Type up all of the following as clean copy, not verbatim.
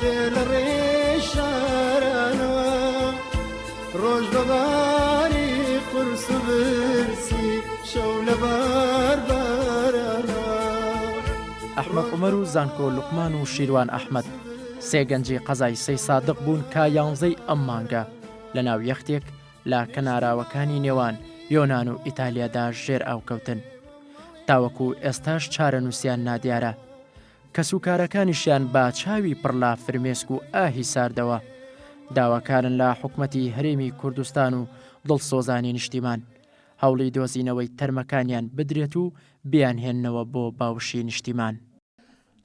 دێ لە ڕێی شارانەوە ڕۆژ بە باری قورس و برسی شەو لە بار بارانەوە. ئەحمەد عومەر و زانکۆ لوقمان و شیروان ئەحمەد، سێ گەنجی قەزای سەیسادق بوون کە یانزەی ئەم مانگە لەناو یەختێک لە کەناراوەکانی نێوان یۆنان و ئیتالیادا ژێر ئاو کەوتن. تاوەکو ئێستاش چارەنووسیان نادیارە. کەسوکارەکانیشیان بە چاوی پڕ لە فرمێسک و ئاهی ساردەوە داواکارن لە حکومەتی هەرێمی کوردستان و دڵسۆزانی نیشتیمان هەوڵی دۆزینەوەی تەرمەکانیان بدرێت و بیانهێننەوە بۆ باوشی نیشتیمان.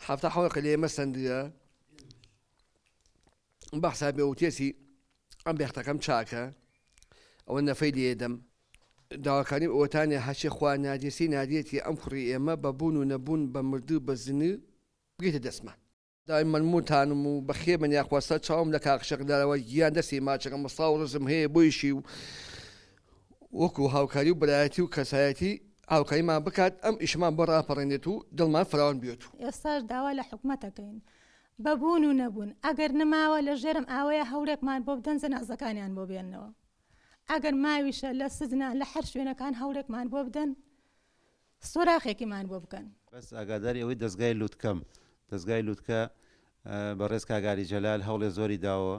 حەفتا حەوەقی لێ مەسەندرا بە حسابێ وتێسی ئەم بێختەکەم چاکە ئەوە نەفەی لێدەم داواکاریم ئەوەتانە هەرچی خوا نادێسی نادێتی ئەم کوڕی ئێمە بە بوون و نەبوون بە مردوو بە زنوو بگەیتە دەستمان. دایم مەمنونتانم و بەخێر بن یاخوا سەر چاوم لە کاک شێخ دارەوە گیان دەستی ماچەکەم سڵاو و ڕێزم هەیە بۆیشی و وەکو هاوکاری و برایەتی و کەسایەتی هاوکاریمان بکات ئەم ئیشەمان بۆ ڕاپەڕێنێت و دڵمان فراوان بێت و. ئێستاش داوا لە حکومەت ئەکەین بە بوون و نەبوون ئەگەر نماوە لە ژێرم ئاوەیە هەوڵێکمان بۆ بدەن جەنازەکانیان بۆ بێننەوە ئەگەر ماویشە لە سجنا لە هەر شوێنەکان هەوڵێکمان بۆ بدەن سۆراخێکیمان بۆ بکەن. بەس ئاگاداری ئەوەی دەزگای لوتکەم دەزگای لوتکە بەڕێز کاک ئاری جەلال هەوڵێ زۆری داوە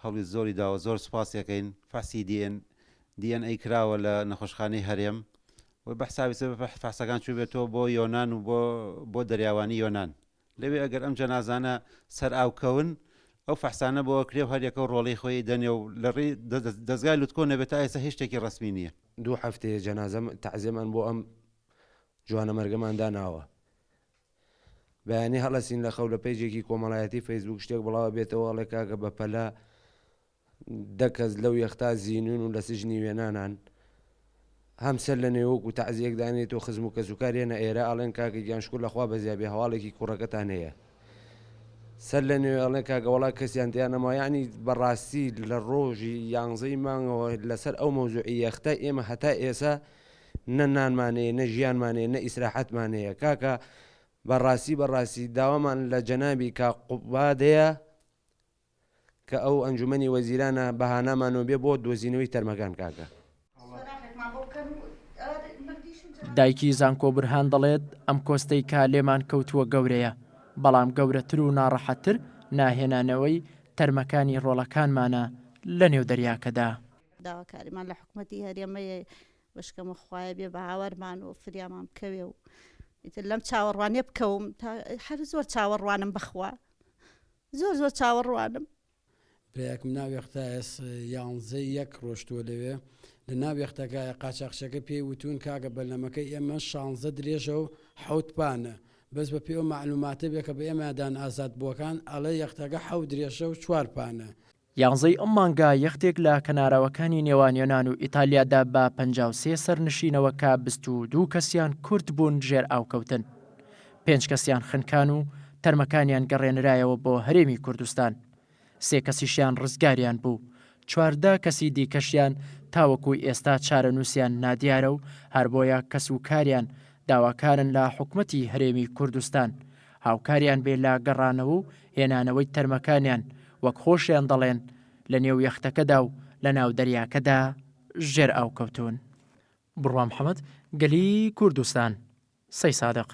هەوڵی زۆری داوە زۆر سوپاسی ئەکەین فەحسی دی ئێن دی ئێن ئەی کراوە لە نەخۆشخانەی هەرێم و بە حسابی فەحسەکان چووبێتەوە بۆ یۆنان و بۆ بۆ دەریاوانی یۆنان لەوێ ئەگەر ئەم جەنازانە سەر ئاو کەون ئەو فەحسانە بۆ ئەکرێ و هەر یەکەو ڕۆڵەی خۆی دەنێ و لە ڕێی دەزگای لوتکۆ نەبێ تا ئێستا هیچ شتێکی ڕەسمی نییە. دوو هەفتەیە جەنازەم تەعزیەمان بۆ ئەم جوانەمەرگەمان داناوە. بەیانی هەڵەسین لە خەو لە پەیجێکی کۆمەڵایەتی فەیسبوک شتێک بڵاوە بێتەوە ئەڵێ کاکە بەپەلە دە کەس لەو یەختا زینوون و لە سجنی وێنانان هەم سەر لە نوێ وەکو تەعزیەک دانێت و خزم و کەسوکار یەنە ئێرە ئەڵێن کاکە گیان شکور لە خوا بەزیابێ هەواڵێکی کوڕەکەتان هەیە سەر لە نوێ ئەڵێن کاکە وەڵا کەسیان تیا نەما یعنی بەڕاستی لە ڕۆژی یانزەی مانگەوە لەسەر ئەو مەوزوعی یەختە ئێمە هەتا ئێسا نە نانمان هەیە نە ژیانمان هەیە نە ئیسراحەتمان هەیە کاکە بەڕاستی بەڕاستی داوامان لە جەنابی کاک قوباد هەیە کە ئەو ئەنجومەنی وەزیرانە بە هانامانەوە بێ بۆ دۆزینەوەی تەرمەکان کاکە. دایکی زانکۆ بورهان دەڵێت، ئەم کۆستەی کە لێمان کەوتووە گەورەیە، بەڵام گەورەتر و ناڕەحەتتر ناهێنانەوەی تەرمەکانی ڕۆڵەکانمانە لەنێو دەریاکەدا. داواکاریمان لە حکومەتی هەرێمەیە بەشکەمە خوایە بێ بە هاوارمان و فریامان بکەوێ و ئیتر لەم چاوەڕوانیە بکەوم تا هەر زۆر چاوەڕوانم بەخوا زۆر زۆر چاوەڕوانم. برایەکم ناو یەختایە یانزەی یەک ڕۆشتووە لەوێ لە ناو یەختەکایە قاچاخچیەکە پێی وتوون کاکە بەلەمەکەی ئێمە شانزە درێژە و حەوت پانە بەس بە پێی ئەو مەعلوماتە بێ کە بە ئێمەیان دان ئازادبووەکان ئەڵێ یەختەکە حەوت درێژە و چوار پانە. یانزەی ئەم مانگە یەختێک لە کەناراوەکانی نێوان یۆنان و ئیتالیادا بە 53 سەرنشینەوە کە 22 کەسیان کورد بوون ژێر ئاو کەوتن. پێنج کەسیان خنکان و تەرمەکانیان گەڕێنرایەوە بۆ هەرێمی کوردستان. سێ کەسیشیان ڕزگاریان بوو، 14 کەسی دیکەشیان تاوەکو ئێستا چارەنووسیان نادیارە و هەربۆیە کەسوکاریان داواکارن لە حکومەتی هەرێمی کوردستان هاوکاریان بێ لە گەڕانەوە و هێنانەوەی تەرمەکانیان وەک خۆشیان دەڵێن لە نێو یەختەکەدا و لە ناو دەریاکەدا ژێر ئاو کەوتوون. بڕوا محەمەد، گەلی کوردستان، سەیسادق.